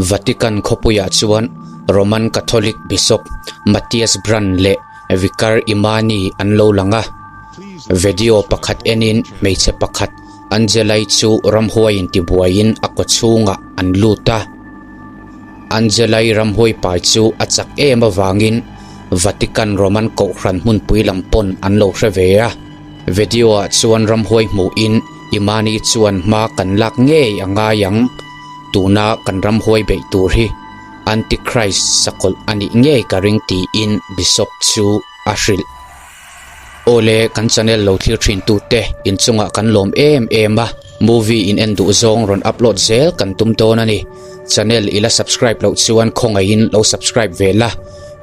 Vatican khawpuiah chuan Roman Catholic Bishop Matthias Brand leh Vicar Imani an lo lang a. Video pakhat enin hmeichhe pakhat Angelai chu ramhuaiin tibuaiin a kawchhungah an lut a. Angelai ramhuai pai chu a chak em avangin Vatican Roman Kohhran hmunpui lam pawn an lo hre ve a. Video-ah chuan ramhuai hmuhin Imani chuan hma kan lak ngei a ngai ang, tuna kan ramhuai beih tur hi Antichrist sakawlh a nih ngei ka ring tiin Bishop chu a hrilh. Awle kan channel lo thlir thin tute inchungah kan lawm em em a, movie in en duh zawng rawn upload zel kan tum dawn a ni. Channel i la subscribe loh chuan khawngaihin lo subscribe ve la,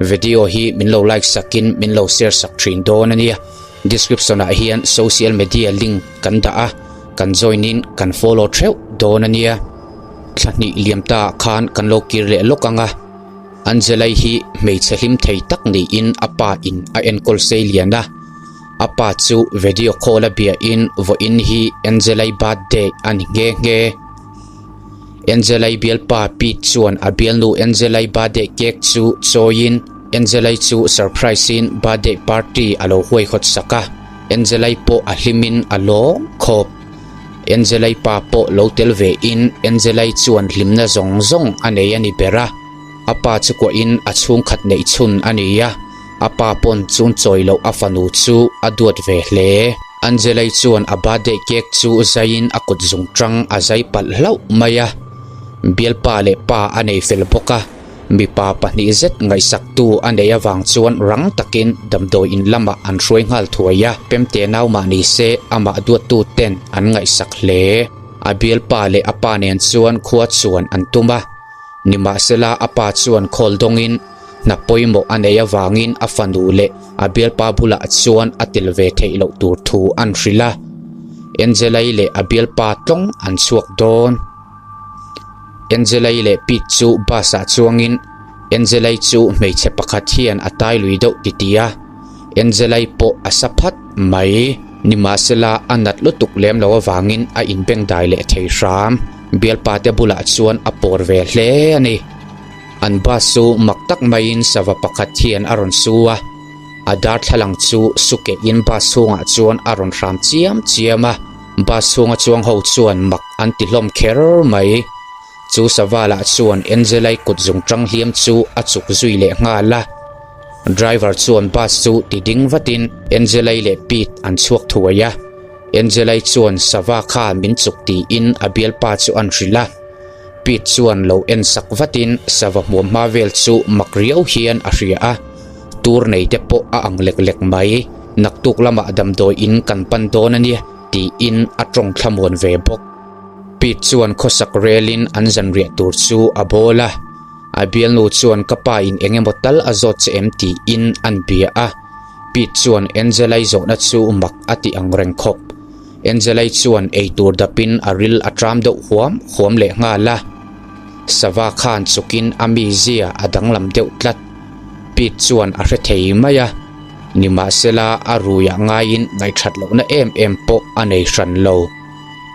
video hi min lo like sakin min lo share sak thin dawn a nia. Description ah hian social media link kan dah a, kan join in kan follow theuh dawn a nia. Thla hnih liam ta ah khan kan lo kir leh lawk ang a. Angelai hi hmeichhe hlim thei tak niin a pa in a enkawl sei lian a. A pa chu video call a bia in vawiin hi Angelai birthday a ni nghe nghe. Angelai bialpa Pete chuan a bialnu Angelai birthday cake chu chawiin Angelai chu surprise in birthday party a lo huaihawt sak a. Angelai pawh a hlimin a lawm khawp. Angelai pa pawh lo tel ve in Angelai chuan hlimna zawng zawng a nei a ni ber a, a pa chu kuah in a chhungkhat neih chhun a ni a, a pa pawn chun chawi loh a fanu chu a duat ve hle. Angelai chuan a birthday cake chu zai in a kut zung tang a zai palh hlauh mai a, bialpa leh pa a nei fel bawk a. Mipa pahnih zet ngaihsaktu a nei avang chuan rang takin damdawi in lamah an hruai nghal thuai a, Pemte nau mah ni se amah duattu ten an ngaihsak hle. A bialpa leh a pa nen chuan khua chuan an tum a, nimahsela a pa chuan khawl dawngin hna pawimawh a nei avangin a fanu leh a bialpa bulah chuan a tel ve theih loh tur thu an hrilh a, Angelai leh a bialpa tlawng an chhuak dawn. Angelai leh Pete chu bus ah chuangin Angelai chu hmeichhe pakhat hian a tai lui deuh ti ti a, Angelai pawh a sa phat mai. Nimahsela a nat lutuk lem lo avangin a inbengdai leh thei hram. Bialpa te bulah chuan a pawr ve hle a ni. An bus chu mak tak maiin sava pakhat hian a rawn su a, a darthlalang chu suke in bus chhungah chuan a rawn hram chiam chiam a. Bus chhunga chuang ho chuan mak an ti hlawm kher mai. Chu Savala chuan Angelai kut zung tang hliam chu a chuk zui leh nghal a. Driver chuan bus chu ti ding vatin Angelai leh Pete an chhuak thuai a. Angelai chuan Sava kha min chuk tiin a bialpa chu an hrilh a. Pete chuan lo en sak vatin Sava hmuam hma vel chu mak riau hian a hria a. Tur nei te pawh a ang lek lek mai. Naktuk lamah damdawi in kan pan dawn a nia tiin a tawng thlamuan ve bawk. Pete chuan khawsak relin an zanriah tur chu a bawl a, a bialnu chuan ka pa in eng emaw tal a zawt che em tiin an bia a. Pete chuan Angelai zawhna chu mak a ti ang reng khawp. Angelai chuan eitur dapin a ril a tram deuh huam huam leh nghal a. Sava khan chukin a mizia a danglam deuh tlat. Pete chuan a hre thei mai a. Nimahsela a ruiah ngaiin ngaihthat lohna em em pawh a nei hran lo.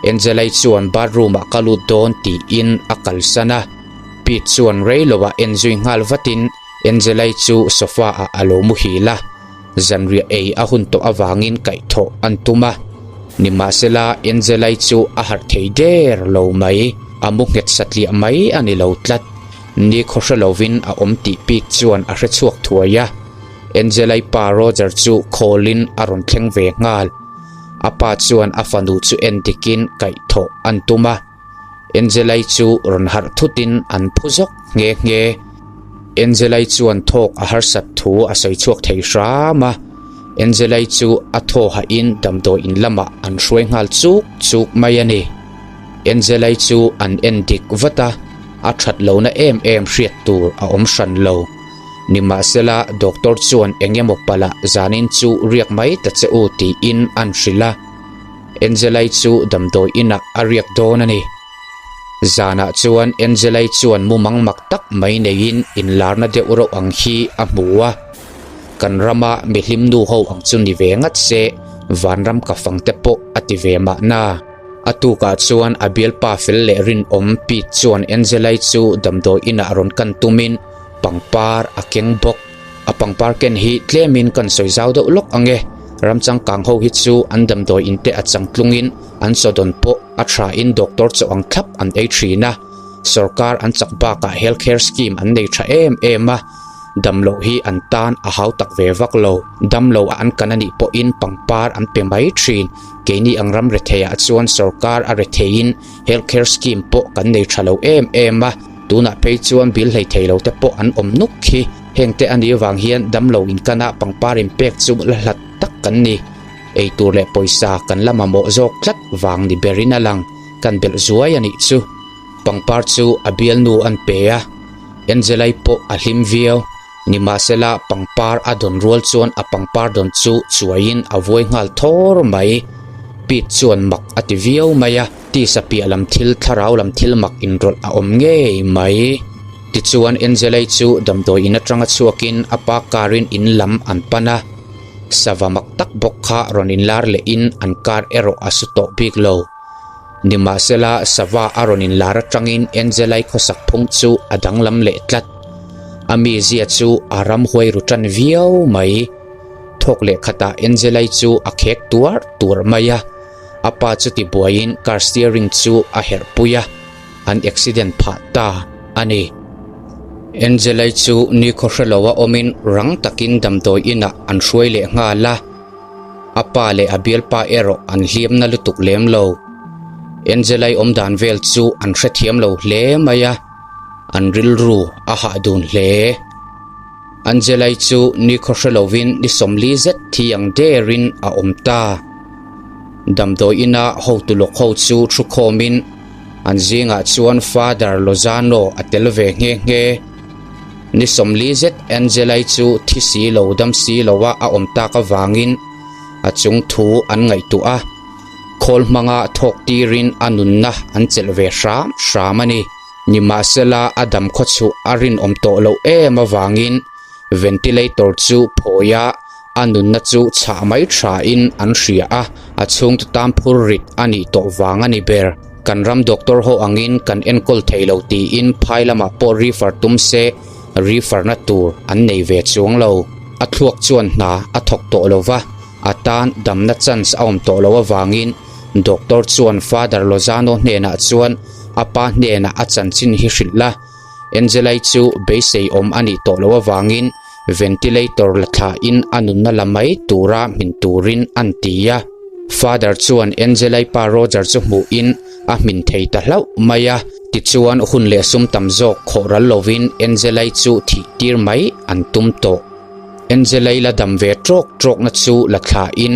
Angelai chuan bathroom ah ka lut dawn tiin a kalsan a, Pete chuan rei loah en zui nghal vatin Angelai chu sofa ah a lo muhil a, zanriah ei a hun tawh avangin kaihthawh an tum a. Nimahsela Angelai chu a harh thei der lo mai, a mu nghet satliah mai a ni lo tlat. Ni khaw hre lovin a awm tih Pete chuan a hre chhuak thuai a. Angelai pa Roger chu khawlin a rawn thleng ve nghal. A pa chuan a fanu chu en dikin kaihthawh an tum a. Angelai chu rawn harh thutin an phu zawk nghe nghe. Angelai chuan thawk a harsat thu a sawi chhuak thei hram a. Angelai chu a thaw hahin damdawi in lamah an hruai nghal chuk chuk mai a ni. Angelai chu an en dik vat a, a that lohna em em hriat tur a awm hran lo. Nimahsela, doctor chuan eng emaw palh ah zanin chu riak mai ta che u tiin an hrilh a. Angelai chu damdawi inah a riak dawn a ni. Zanah chuan Angelai chuan mumang mak tak mai neiin inlarna deuh reuh ang hi a hmu a. Kan rama mihlim nu ho ang chu ni ve ngat se, vanram ka fang te pawh a ti ve mahna. A tukah chuan a bialpa fel leh rinawm Pete chuan Angela-i chu damdawi inah rawn kan tumin pangpar a keng bawk. A pangpar ken hi tlemin kan sawi zau deuh lawk ang e. Ram changkang ho hi chu an damdawi in te a changtlungin an chawdawn pawh a thain doctor chaw ang thlap an ei thin a. Sorkar an chak bakah health care scheme an nei tha em em a, damloh hi an tan a hau tak ve vak lo. Damlo a an kan a nih pawhin pangpar an pe mai thin. Keini ang ram retheiah chuan sorkar a retheiin health care scheme pawh kan nei tha lo em em a, tunah phei chuan bill hlei thei lo te pawh an awm nuk hi. Heng te a nih avang hian damlo inkana pangpar inpek chu la hlat tak kan ni. Eitur leh pawisa kan la mamawh zawk tlat vang ni berin a lang. Kan belh zuai a nih chu. Pangpar chu a bialnu an pe a, Angelai pawh a hlim viau. Nimahsela pangpar a dawn rual chuan a pangpar dawn chu chuaiin a vuai nghal thawr mai. Pete chuan mak a ti viau mai a, tisa piah lam thil thlarau lam thil mak inrawlh a awm ngei mai. Tichuan Angelai chu damdawi in atanga chhuakin a pa car in in lam an pan a, sava mak tak bawk kha rawn inlar lehin an car erawh a su tawh bik lo. Nimahsela, sava a rawn inlar atangin Angelai khawsak phung chu a danglam leh tlat. A mizia chu a ramhuai ru tan viau mai. Thawk leh khatah Angelai chu a khek tuar tuar mai a. A pa chu tibuaiin car steering chu a herh pui a, an accident phah ta a ni. Angelai chu nikhaw hre loa awmin rang takin damdawi inah an hruai leh nghal a. A pa leh a bialpa erawh an hliam na lutuk lem lo. Angelai awm dan vel chu an hrethiam lo hle mai a, an rilru a hah dun hle. Angelai chu nikhaw hre lovin ni 40 zet thi ang derin a awm ta. Damdawi ina hotu lawk ho chu thu khawmin an zingah chuan Father Lozano a tel ve nghe nghe. Ni 40 zet Angelai chu thi si lo dam si loa a awm tak avangin a chung thu an ngaihtuah a, khawl hmanga thawk tirin a nunna an chelh ve hram hram a ni. Nimahsela a dam khawchhuh a rinawm tawh loh em avangin ventilator chu phawi a, a nunna chu chhah mai thain an hria a, a chhungte tan phur rit a nih tawh vang a ni ber. Kan ram doctor ho angin kan enkawl thei lo tiin phai lamah pawh refer tum se refer na tur an nei ve chuang lo. A thluak chuan hna a thawk tawh lo va, a tan damna chance a awm tawh lo avangin doctor chuan Father Lozano hnenah chuan a pa hnenah a chanchin hi hrilh la, Angelai chu beisei awm a nih tawh loh avangin ventilator la thlain a nunna la mai tura hmin turin an ti a. Father chuan Angelai pa Roger chu hmuhin a hmin thei ta hlauh mai a. Tichuan hun leh sum tam zawk khawh ral lovin Angelai chu thih tir mai an tum tawh. Angelai la dam ve trawk trawkna chu la thlain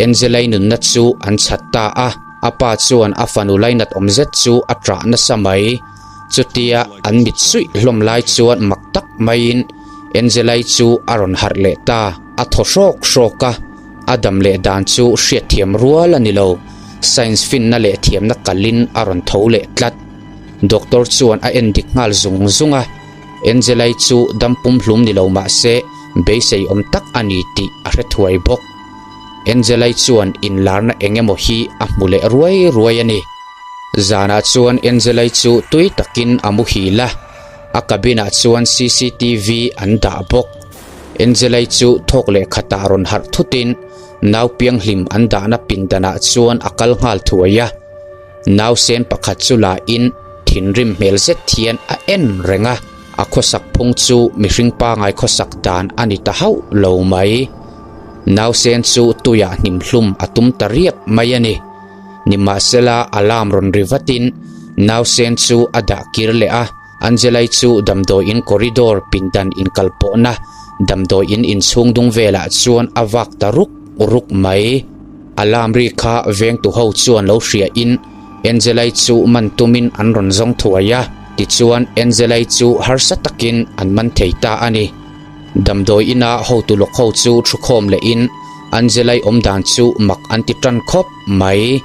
Angelai nunna chu an chhat ta a. A pa chuan a fanu lainat awm zet chu a ṭah nasa mai. Chutia an mit suih hlawm lai chuan mak tak maiin Angelai chu a rawn harh leh ta. A thaw hrawk hrawk a, a dam leh dan chu hriatthiam rual a ni lo. Science finna leh thiamna kalin a rawn tho leh tlat. Doctor chuan a en dik nghal zung zung a, Angelai chu dam pumhlum ni lo mah se beisei awm tak a ni tih a hre thuai bawk. Angelai chuan inlarna eng emaw hi a hmu leh ruai ruai a ni. Zanah chuan Angelai chu tui takin a muhil a, a cabin ah chuan cctv an dah bawk. Angelai chu thawk leh khatah rawn harh thutin nau pianghlim an dahna pindanah chuan a kal nghal thuai a. Nausen pakhat chu lahin thinrim hmel zet hian a en reng a, a khawsak phung chu mihring pangai khawsak dan a ni ta hauh lo mai. Nausen chu tuiah hnimhlum a tum ta riap mai a ni. Nimahsela alarm rawn ri vatin nausen chu a dah kir leh a, Angelai chu damdawi in corridor pindan inkal pawhna damdawi in inchhung dung velah chuan a vak ta ruk ruk mai. Alarm ri kha vengtu ho chuan lo hria in Angelai chu man tumin an rawn zawng thuai a, tichuan Angelai chu harsa takin an man thei ta a ni. Damdawi ina hotu lawk ho chu thukhawm lehin Angelai awm dan chu mak an ti tan khawp mai.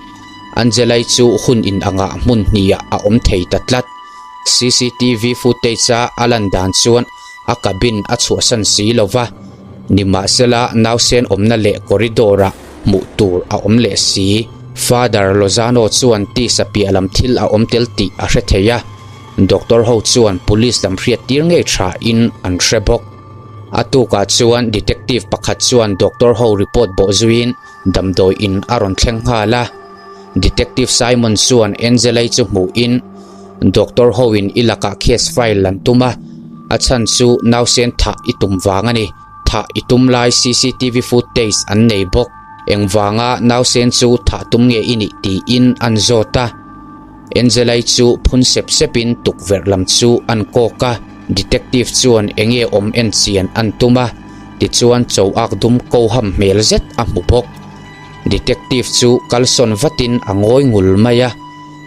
Angelai chu hun in angah hmun hniah a awm thei ta tlat. Cctv footage a a lan dan chuan a cabin a chhuahsan si lo va, nimahsela nausen awmna leh corridor ah hmuh tur a awm leh si. Father Lozano chuan tisa piah lam thil a awm tel tih a hre thei a, doctor ho chuan police lam hriat tir ngei tha in an hre bawk. A tukah chuan detective pakhat chuan doctor ho report bawh zuiin damdawi in a rawn thleng nghal a. Detective Simon chuan Angela-i chu hmuhin doctor ho in i lakah case file an tum a, a chhan chu nausen thah i tum vang a ni. Thah i tum lai cctv footage an nei bawk. Engvanga nausen chu thah tum nge i nih tiin an zawt a. Angela-i chu phun sep sepin tukverh lam chu an kawk a. Detective chuan enge awm en chian an tum a, tichuan cho ak dum ko ham hmel zet a hmu bawk. Detective chu kalsawn vatin a ngawi ngul mai a,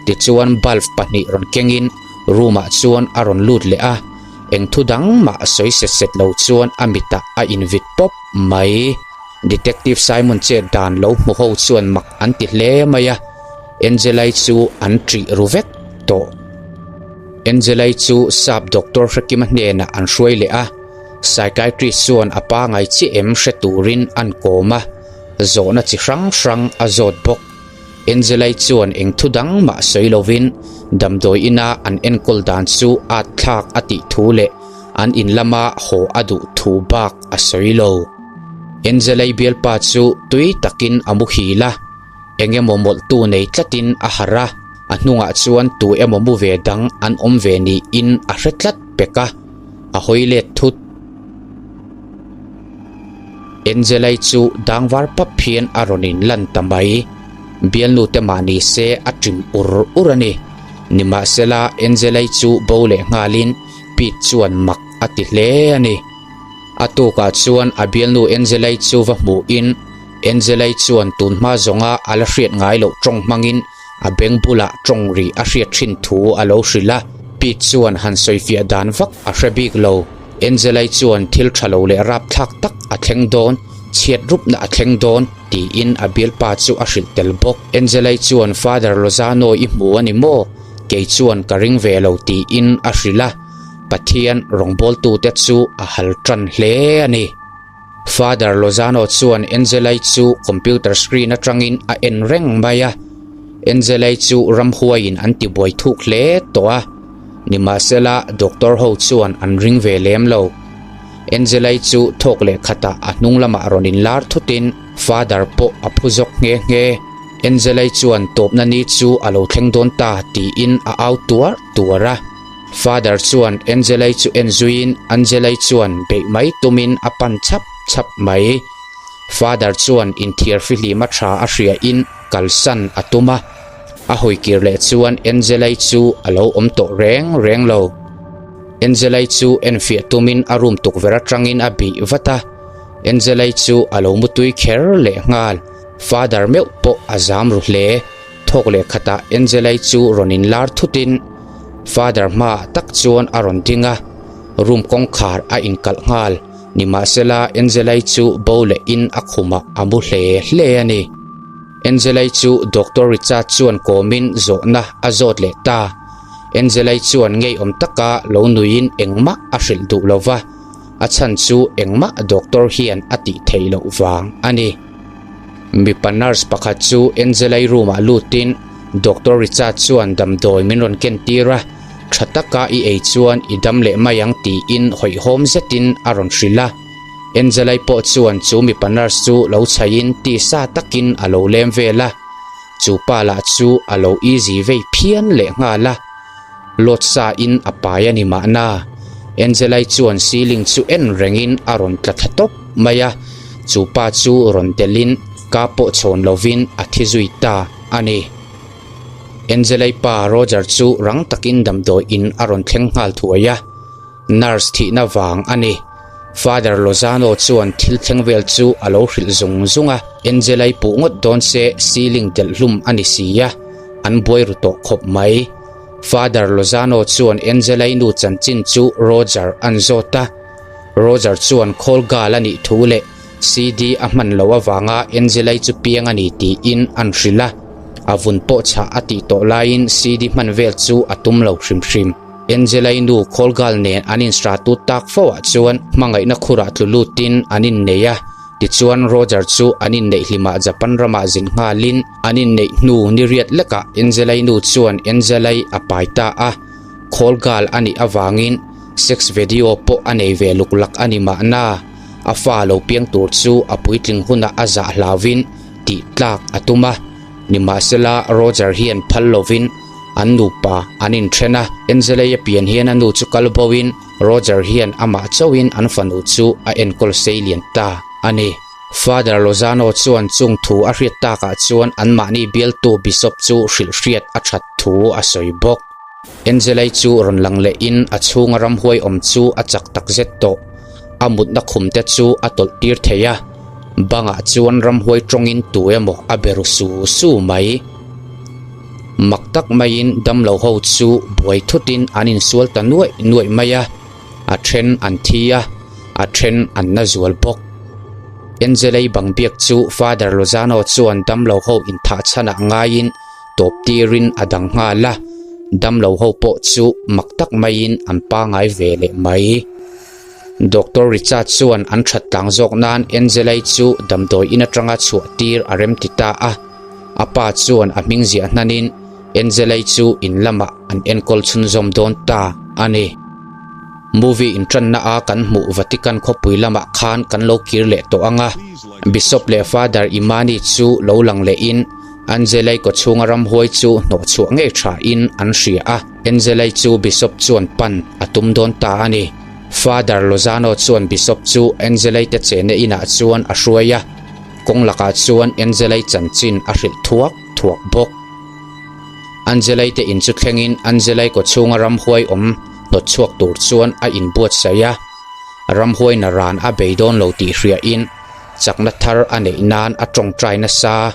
tichuan bulb pahnih rawn kengin room ah chuan a rawn lut leh a. Eng thu dang mah sawi set set lo chuan a mitah a invit pawp mai. Detective Simon chet dan lo hmu ho chuan mak an ti hle mai a, Angela-i chu an ṭih ru vek tawh. Angela-i chu sap doctor Hrekima hnenah an hruai leh a, psychiatrist chuan a pangai chiah em hre turin an kawm a, zawhna chi hrang hrang a zawt bawk. Angela-i chuan eng thu dang mah sawi lovin damdawi ina an enkawl dan chu at thlak a tih thu leh an in lama haw a duh thu bak a sawi lo. Angela-i bialpa chu tui takin a muhil a, eng emaw mawlhtu nei tlatin a harh a, a hnungah chuan tu emaw mu ve dang an awm ve niin a hre tlat pek a, a hawi let thut. Angela-i chu dang var pap hian a rawn in lan ta mai. Bialnu te mah ni se a ṭim ur ur a ni. Nimahsela Angela-i chu bo leh nghalin Pete chuan mak a ti hle a ni. A tukah chuan a bialnu Angela-i chu va hmuhin Angela-i chuan tun hma zawnga a la hriat ngai loh ṭawng hmangin a beng bulah ṭawng ri a hriat ṭhin thu a lo hrilh a. Pete chuan han sawifiah dan vak a hre bik lo. Angela-i chuan thil tha lo leh rapthlak tak a thleng dawn, chhiat rupna a thleng dawn, tiin a bialpa chu a hrilh tel bawk. Angela-i chuan Father Lozano i hmu a ni maw? Kei chuan ka ring ve lo tiin a hrilh a, Pathian rawngbawltute chu a hal tan hle a ni. Father Lozano chuan Angela-i chu computer screen atangin a en reng mai a, Angela-i chu ramhuaiin an tibuai thuk hle tawh a, nimahsela doctor ho chuan an ring ve lem lo. Angela-i chu thawk leh khatah a hnung lamah rawn inlar thutin Father pawh a phu zawk nghe nghe. Angela-i chuan tawpna ni chu a lo thleng dawn ta tiin a au tuar tuar a. Father chuan Angela-i chu en zuiin Angela-i chuan beih mai tumin a pan chhap chhap mai. Father chuan inthiar fihlim a tha a hriain kalsan a tum a, a hawikir leh chuan Angela-i chu a lo awm tawh reng reng lo. Angela-i chu enfiah tumin a room tukverh atangin a bih vat a, Angela-i chu a lo mutui kher leh nghal. Father meuh pawh a zam ru hle. Thawk leh khatah Angela-i chu rawn inlar thutin Father hmaah tak chuan a rawn ding a, room kawngkhar a inkalh nghal. Nimahsela Angela-i chu bo lehin a khumah a mu hle hle a ni. Angela-i chu Doctor Richard chuan kawmin zawhna a zawt leh ta. Angela-i chuan ngeiawm taka lo nuiin engmah a hrilh duh lova, a chhan chu engmah doctor hian a tih theih loh vang a ni. Mipa nurse pakhat chu Angela-i room ah lutin Doctor Richard chuan damdawi min rawn ken tir a, tha taka i ei chuan i dam leh mai ang tiin hawihhawm zetin a rawn hrilh a. Angela-i pawh chuan chu mipa nurse chu lo chhaihin tisa takin a lo lem vel a, chu pa lah chu a lo easy vei phian leh nghal a. Lawt sa in a pai a ni mahna. Angela-i chuan ceiling chu en rengin a rawn tla thla tawp mai a, chu pa chu rawn delhin ka pawh chhawn lovin a thi zui ta a ni. Angela-i pa Roger chu rang takin damdawi in a rawn thleng nghal thuai a. Nurse thihna vang a ni. Father Lozano chuan thil thleng vel chu a lo hrilh zung zung a, Angela-i puh ngawt dawn se ceiling delh hlum a ni si a, an buai ru tawh khawp mai. Father Lozano chuan Angela-i nu chanchin chu Roger an zawt a, Roger chuan call girl a nih thu leh CD a hman loh avanga Angela-i chu piang a ni tiin an hrilh a, a vun pawh chhah a tih tawh laiin CD hman vel chu a tum lo hrim hrim. Angela-i nu Kholgal nen an inhratut tak fo ah chuan hmangaihna khurah tlu lutin an innei a. Tichuan Roger chu an inneih hlimah Japan ramah zin nghalin an inneih hnu ni riat lekah Angela-i nu chuan Angela-i a pai ta a, call girl a nih avangin sex video pawh a nei ve luk lak a ni mahna, a fa lo piang tur chu a puitling hunah a zah hlauvin tih tlak a tum a. Nimahsela, Roger hian phal lovin an nupa an inthen a, Angela-i a pian hian a nu chu kal boin Roger hian amah chauhin an fanu chu a enkawl sei lian ta a ni. Father Lozano chuan chung thu a hriat takah chuan anmahni bialtu Bishop chu hrilh hriat a that thu a sawi bawk. Angela-i chu rawn lang lehin a chhunga ramhuai awm chu a chak takzet tawh. A mutna khum te chu a tawlh tir thei a, bangah chuan ramhuai tawngin tu emaw a be ru su su mai. Mak tak maiin damlo ho chu buai thutin an insual ta nuaih nuaih mai a, a then an thi a, a then an na zual bawk. Angela-i bang biak chu Father Lozano chuan damlo ho inthah chhanah ngaiin tawp tirin a dang nghal a, damlo ho pawh chu mak tak maiin an pangai ve leh mai. Doctor Richard chuan an that tlang zawk nan Angela-i chu damdawi in atanga chhuah tir a rem ti ta a, a pa chuan a hming ziah hnanin Angela-i chu in lamah an enkawl chhunzawm dawn ta a ni. Movie intanna a kan hmuh Vatican khawpui lamah khan kan lo kir leh tawh ang a, Bishop leh Father Imani chu lo lang lehin Angelai kawchhunga ramhuai chu hnawhchhuah ngei thain an hria a, Angelai chu Bishop chuan pan a tum dawn ta a ni. Father Lozano chuan Bishop chu Angelai te chehna inah chuan a hruai a, kawng lakah chuan Angelai chanchin a hrilh thuak thuak bawk. Angelai te in chu thlengin Angelai kawchhunga ramhuai awm hnawtchhuak tur chuan a inbuatsaih a, ramhuai naran a bei dawn lo tih hriain, Chakna thar a neih nan a tawngtai nasa.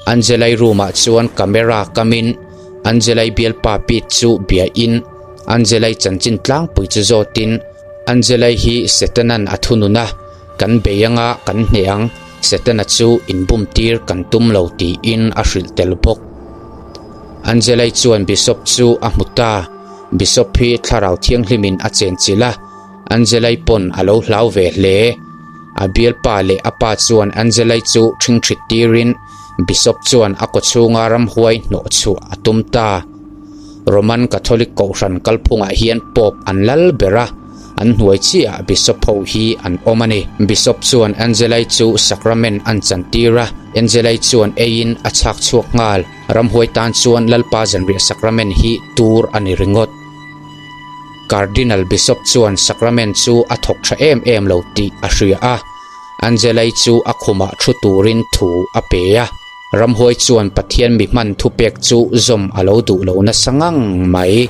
Angelai room ah chuan camera kamin Angelai bialpa Pete chu biahin Angelai chanchin tlangpui chu zawtin Angelai hi Setanan a thunun a, kan bei anga kan hneh ang, Setana chu inbum tir kan tum lo tiin a hrilh tel bawk. Angelai chuan Bishop chu a hmu ta, Bishop hi thlarau thianghlimin a chenchilh a, Angelai pawn a lo hlau ve hle. A bialpa leh a pa chuan Angelai chu ṭhingṭhit tirin Bishop chuan a kawchhunga ramhuai hnawh chhuah a tum ta. Roman Catholic Kohhran kalphungah hian Pope an lal ber a, an hnuai chiahah Bishop ho hi an awm a ni. Bishop chuan Angelai chu sacrament an chantir a, Angelai chuan eiin a chhak chhuak nghal. Ramhuai tan chuan Lalpa zanriah sacrament hi tur a ni ringawt. Cardinal Bishop chuan sacrament chu a thawk tha em em lo tih a hria a, Angelai chu a khumah thu turin thu a pe a. Ramhuai chuan Pathian mi hman thupek chu zawm a lo duh lo nasa ngang mai.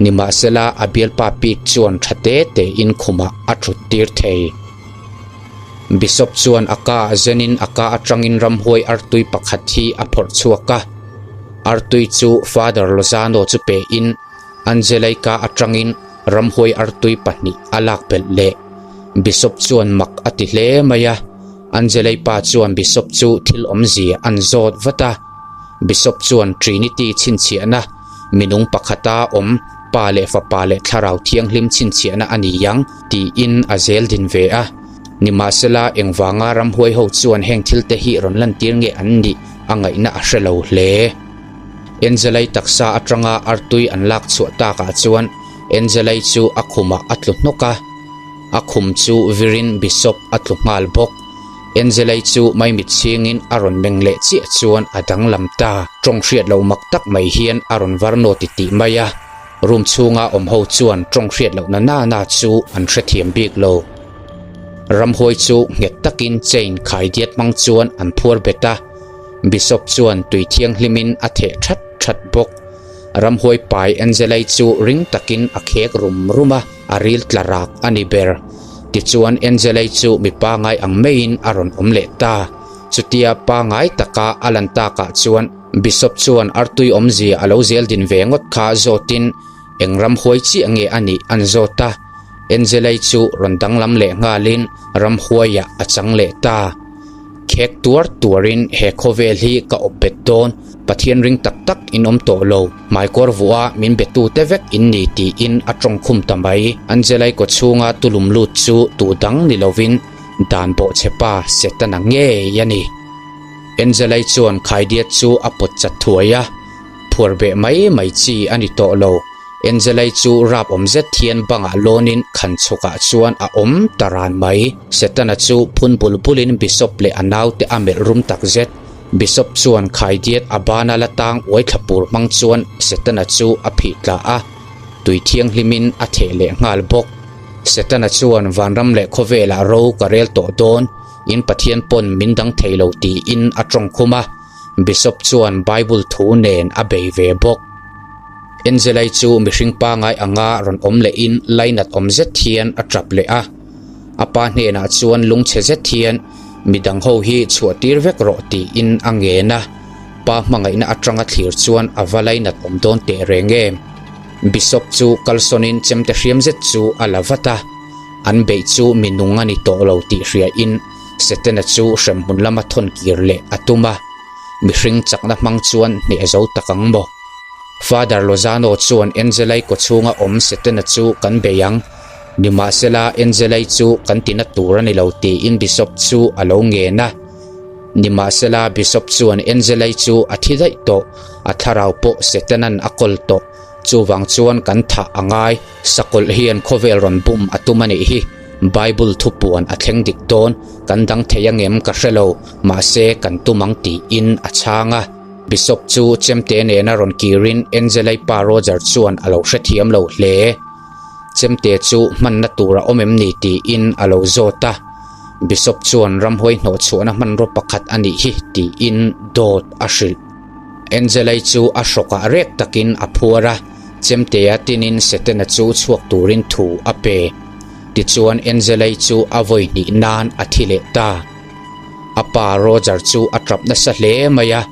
Nimahsela a bialpa Pete chuan tha te tein khumah a thut tir thei. Bishop chuan a ka ah zenin a ka atangin ramhuai artui pakhat hi a phawrh chhuak a. Artui chu Father Lozano chu pein Angelaika atangin ramhuai artui pahnih a lak belh leh. Bishop chuan mak a ti hle mai a, Angelai pa chuan Bishop chu thil awmzia an zawt vat a. Bishop chuan Trinity chhinchhiahna, minung pakhata awm Pa leh Fapa leh Thlarau Thianghlim chhinchhiahna a ni ang tiin a zel din ve a. Nimahsela, engvanga ramhuai ho chuan heng thilte hi rawn lantir nge an nih a ngaihna a hre lo hle. Angelai taksa atanga artui an lak chhuah takah chuan Angelai chu a khumah a tlu hnawk a, a khum chu virin Bishop a tlu nghal bawk. Angelai chu maimit chhingin a rawn meng leh chiah chuan a danglam ta. Tawng hriat loh mak tak mai hian a rawn var naw ti tih mai a, room chhunga awm ho chuan tawng hriat lohna na na chu an hrethiam bik lo. Ramhuai chu nghet takin chain khaidiat hmang chuan an phuar bet a. Bishop chuan tui thianghlimin a theh that that bawk. Ramhuai pai Angelai chu ring takin a khek rum rum a, a ril tla rak a ni ber. Tichuan Angelai chu mi pangai ang maiin a rawn awm leh ta. Chutia pangai taka a lan takah chuan Bishop chuan artui awmzia a lo zel din ve ngawt kha zawtin eng ramhuai chiah nge a nih an zawt a. Angelai chu rawn danglam leh nghalin ramhuaiah a chang leh ta. Khek tuar tuarin he khawvel hi ka awp bet dawn, Pathian ring tak tak in awm tawh lo, hmaikawr vuah a min betute vek in ni tiin a tawng khum ta mai. Angelai kawchhunga tulum lut chu tu dang ni lovin Dan bawhchhe pa Setana ngei a ni. Angela-i chuan khaidiat chu a pawt chat thuai a, phuar beh mai mai chi a ni tawh lo. Angela-i chu rap awm zet hian bangah lawnin khan chhukah chuan a awm ta ran mai. Setana chu phun bul bulin Bishop leh a naute a melh rum tak zet. Bishop chuan khaidiat a bana la tang uai thla pur hmang chuan Setana chu a phih tla a, tui thianghlimin a theh leh nghal bawk. Setana chuan vanram leh khawvelah ro ka rel tawh dawn, in Pathian pawn min dang thei lo tiin a tawngkhum a, Bishop chuan Bible thu nen a bei ve bawk. Angelai chu mihring pangai anga rawn awm lehin lainat awm zet hian a tap leh a. A pa hnenah chuan lungchhe zet hian midang ho hi chhuah tir vek rawh tiin a ngen a, pa hmangaihna atanga thlir chuan a va lainat awm dawn teh reng em. Bishop chu kalsawnin chemte hriam zet chu a la vat a, an beih chu mi nung a ni tawh lo tih hriain Setana chu hremhmun lama thawn kir leh a tum a, mihring chakna hmang chuan hneh zo tak ang maw? Father Lozano chuan Angelai kawchhunga awm Setana chu kan bei ang, nimahsela Angelai chu kan tina tur a ni lo tiin Bishop chu a lo ngen a. Nimahsela Bishop chuan Angelai chu a thi daih tawh, a thlarau pawh Setanan a kawl tawh, chuvang chuan kan thah a ngai, sakawlh hian khawvel rawn bum a tum a nih hi. Bible thupuan a thleng dik dawn, kan dang thei angem ka hre lo, mahse kan tum ang tiin a chhang a. Bishop chu chemte nena rawn kirin Angelai pa Roger chuan a lo hrethiam lo hle. Chemte chu hmanna tur a awm em ni tiin a lo zawt a. Bishop chuan ramhuai hnawhchhuahna hmanraw pakhat a nih hi tiin dawt a hrilh. Angelai chu a hrawkah rek takin a phuar a. Chemtea tinin Setana chu chhuak turin thu a pe. Tichuan Angelai chu a vawi hnih nan a thi leh ta. A pa Roger chu a tap nasa hle mai a,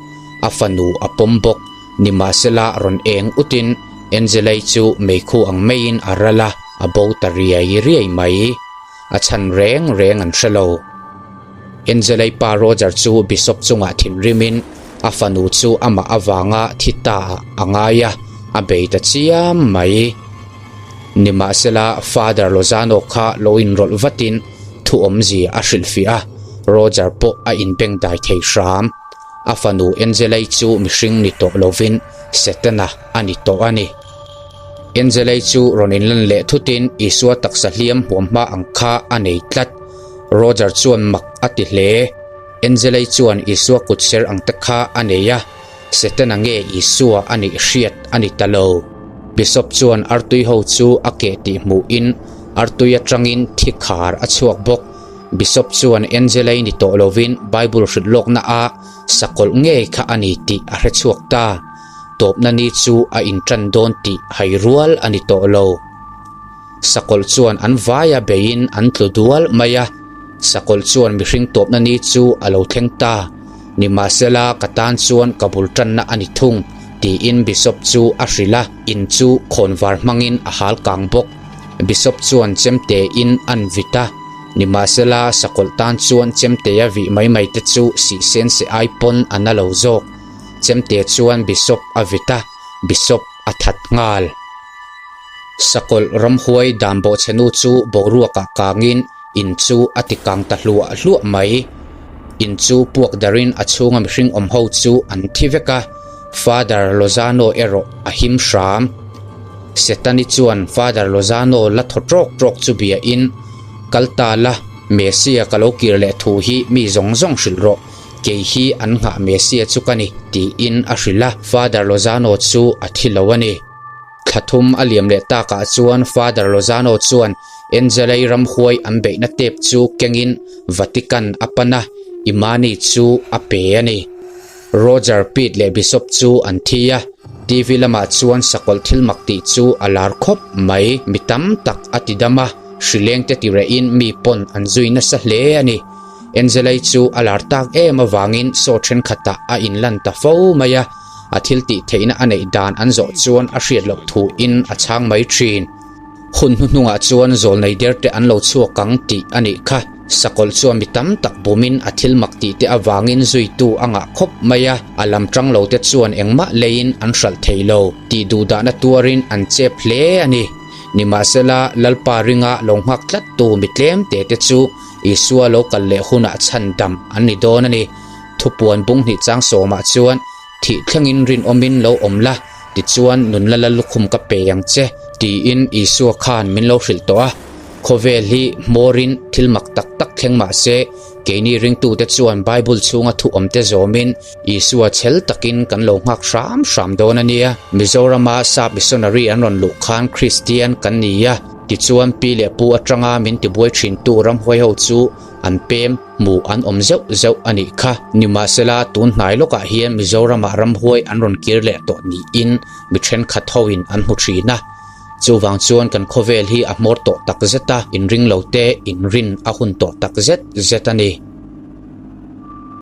a fanu a pawm bawk. Nimahsela rawn eng utin Angelai chu meikhu ang maiin a ral a, a bo ta riai riai mai. A chhan reng reng an hre lo. Angelai pa Roger chu Bishop chungah thinrimin A fanu chu amah avanga thi ta ah a ngai a, a bei ta chiam mai. Nimahsela, Father Lozano kha lo inrawlh vatin thu awmzia a hrilhfiah a, Roger pawh a inbengdai thei hram. A fanu Angelai chu mihring ni tawh lovin Setana a ni tawh a ni. Angelai chu rawn inlan leh thutin Isua taksa hliam huamhma ang kha a nei tlat. Roger chuan mak a ti hle. Angelai chuan Isua kut ser ang te kha a nei a, Setana nge Isua a nih hriat a ni ta lo. Bishop chuan artui ho chu a keh tih hmuhin artui atangin thi khar a chhuak bawk. Bishop chuan Angelai ni tawh lovin Bible hrilh lawkna a sakawlh ngei kha a ni tih a hre chhuak ta. Tawpna ni chu a intan dawn tih hai rual a ni tawh lo. Sakawlh chuan an vaia beiin an tlu dual mai a, sakawlh chuan mihring tawpna ni chu a lo thleng ta. Nimahsela ka tan chuan ka bul tanna a ni thung, tiin Bishop chu a hrilh a, in chu khawnvar hmangin a hal kang bawk. Bishop chuan chemtein an vit a, nimahsela sakawlh tan chuan chemtea vih mai mai te chu sihsen se ai pawn a na lo zawk. Chemte chuan Bishop a vit a, Bishop a that nghal. Sakawlh ramhuai dan bawhchhenu chu boruakah kangin in chu a ti kang ta hluah hluah mai. In chu puak darin a chhunga mihring awm ho chu an thi vek a, Father Lozano erawh a him hram. Setani chuan Father Lozano la thaw trawk trawk chu biain, Kal ta la, Messia ka lo kir leh thu hi mi zawng zawng hrilh rawh, kei hi an nghah Messia chu ka ni, tiin a hrilh a, Father Lozano chu a thi lo a ni. Thla thum a liam leh takah chuan Father Lozano chuan Angelei ramhuai an beihna tep chu kengin Vatican a pan a, Imani chu a pe a ni. Roger, Pete leh Bishop chu an thi a, TV lamah chuan sakawlh thil mak tih chu a lar khawp mai. Mi tam tak a ti dam a, hrileng te ti rehin mi pawn an zui nasa hle a ni. Angelei chu a lar tak em avangin show thenkhatah a inlan ta fo mai a. A thil tih theihna a neih dan an zawh chuan a hriat loh thuin a chhang mai thin. Hun hnuhnungah chuan zawlnei derte an lo chhuak ang tih a nih kha. Sakawlh chuan mi tam tak bumin a thil mak tih te avangin zuitu a ngah khawp mai a, a lam tang lo te chuan engmah leiin an hralh thei lo tih duhdahna tuarin an chep hle a ni. Nimahsela, Lalpa ringa lo nghak tlattu mi tlem te te chu. Isua lo kal leh hunah chhan dam an ni dawn a ni. Thupuan bung hnih chang sawmah chuan thih thlengin rinawmin lo awm la, tichuan nunna la lukhum ka pe ang che, tiin Isua khan min lo hrilh tawh a. Khawvel hi hmawrin thil mak tak tak thleng mah se, keini ringtute chuan Bible chhunga thu awmte zawmin Isua chhel takin kan lo nghak hram hram dawn a nia. Mizorama sap missionary an rawn luh khan Kristian kan ni a, tichuan pi leh pu atanga min tibuai thintu ramhuai ho chu an pem hmuh an awm zeuh zeuh a nih kha. Nimahsela tun hnai lawkah hian Mizoramah ramhuai an rawn kir leh tawh niin mi thenkhat hoin an hmu thin a. Chuvang chuan kan khawvel hi a hmawr tawh tak zet a, inring lo te inrin a hun tawh tak zet zet a ni.